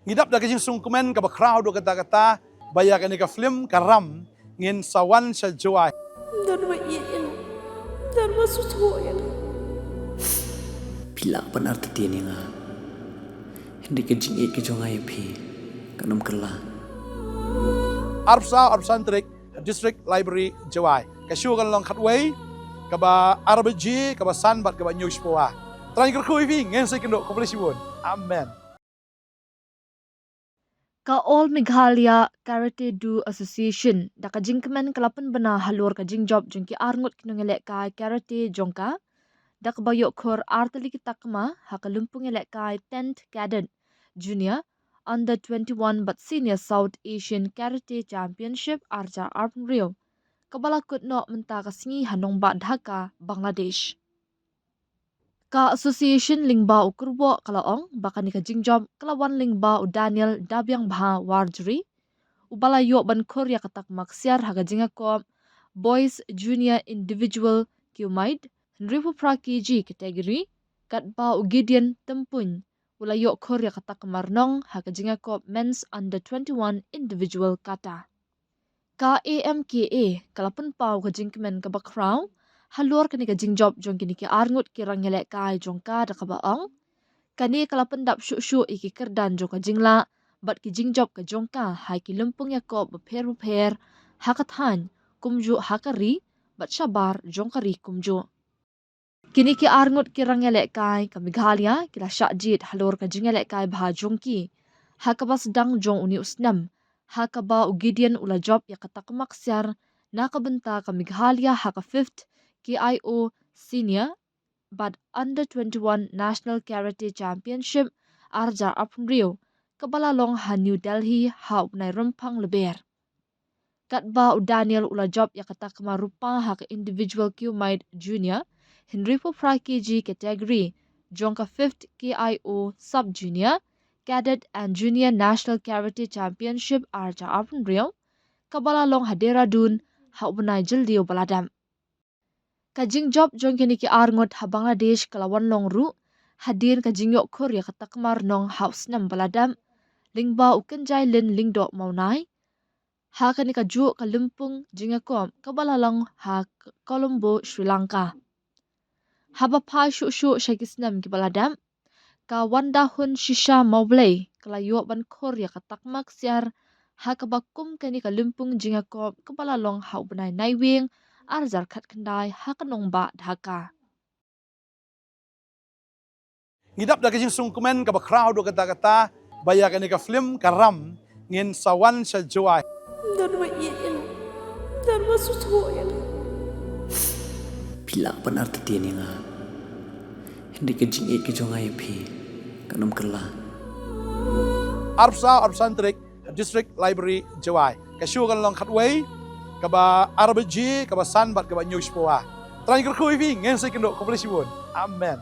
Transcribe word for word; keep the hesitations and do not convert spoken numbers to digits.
Ngi dap da ka jingsngewkmen kaba khraw haduh katta katta ba ïa kane ka film Ka Ram ngin sa wan sha Jowai. Don ba ïeit ïa nga. Don ba sngewthuh ïa nga. Phi lah ban artatien ïa nga. Hynrei ka jingïeit ka jong nga ïa phi kan ym kylla. Arphew saw arphew san tarik, District Library, Jowai. Ka show kan long khatwei, kaba ar baje, kaba san bad kaba hynñiew shiphew. Trai kyrkhu ïa phi, ngin sa ïakynduh, khublei shibun. Amen. Ka All Meghalaya Karate Do Association da ka jingkmen ka la pynbna halor ka jingjop jong ki arngut ki nongïalehkai karate jong ka, da kaba ïoh khur ar tylli ki takma ha ka lympung ïalehkai tenth Cadet, Junior, Under twenty-one bad Senior South Asian Karate Championship arhajar arphew hynriew, kaba la kut noh mynta ka sngi ha nongbah Dhaka, Bangladesh. Ka association lyngba u kyrwoh ka la ong ba kane ka jingjop ka la wan lyngba u Daniel Dabiangbha Warjri, uba la ïoh ban khur ïa ka takma ksiar ha ka jingïakob Boys Junior Individual Kumite, hynriewphew phra kg category, katba u Gideon Tympuiñ u la ïoh khur ïa ka takma rnong ha ka jingïakob Men's Under twenty-one Individual Kata. Ka A M K A ka la pynpaw ka jingkmen kaba khraw halor kane ka jingjop jong kine ki arngut ki rangïalehkai jong ka, da kaba ong, kane ka la pyndap shuh shuh ïa ki kyrdan jong ka jinglah bad ki jingjop ka jong ka ha ki lympung ïakob bapher bapher ha ka thaiñ, kumjuh ha ka ri bad shabar jong ka ri kumjuh. Kine ki arngut ki rangïalehkai ka Meghalaya ki la shah jied halor ka jingïalehkai bha jong ki ha kaba sdang jong une u snem, ha kaba u Gideon u la jop ïa ka takma ksiar na ka bynta ka Meghalaya ha ka fifth K I O Senior bad Under twenty-one National Karate Championship arhajar arphew hynriew, kaba la long ha New Delhi ha u bnai Rymphang Lber. Katba u Daniel u la jop ïa ka takma rupa ha ka Individual Kumite Junior, hynriewphew phra kg category, jong ka fifth K I O Sub Junior, Cadet and Junior National Karate Championship arhajar arphew hynriew, kaba la long ha Dehradun ha u bnai Jylliew ba la dep. Ka jingjop jong kine ki arngut ha Bangladesh ka la wan long ruh hadien ka jingïoh khur ïa ka takma rnong ha u snem ba la dep, lyngba u Kynjai Lin Lyngdoh Mawnai, ha kane kajuh ka lympung jingïakob kaba la long ha Colombo, Sri Lanka. Haba phai shuh shuh sha ki snem kiba la dep, ka Wandahun Shisha Mawblei ka la ïoh ban khur ïa ka takma ksiar ha kaba kum kane ka lympung jingïakob kaba la long ha u bnai Naiwieng arhajar khatkhyndai ha ka nongbah Dhaka. Ngi dap da ka jingsngewkmen kaba khraw haduh katta katta ba ïa kane ka film Ka Ram ngin sa wan sha Jowai. Don ba ïeit ïa nga. Don ba sngewthuh ïa nga. Phi lah ban artatien ïa nga. Hynrei ka jingïeit ka jong nga ïa phi kan ym kylla. Arphew saw arphew san tarik, District Library, Jowai. Ka show kan long khatwei, kaba ar baje, kaba san bad kaba hynñiew shiphew. Trai kyrkhu ïa phi, ngin sa ïakynduh, khublei shibun. Amen.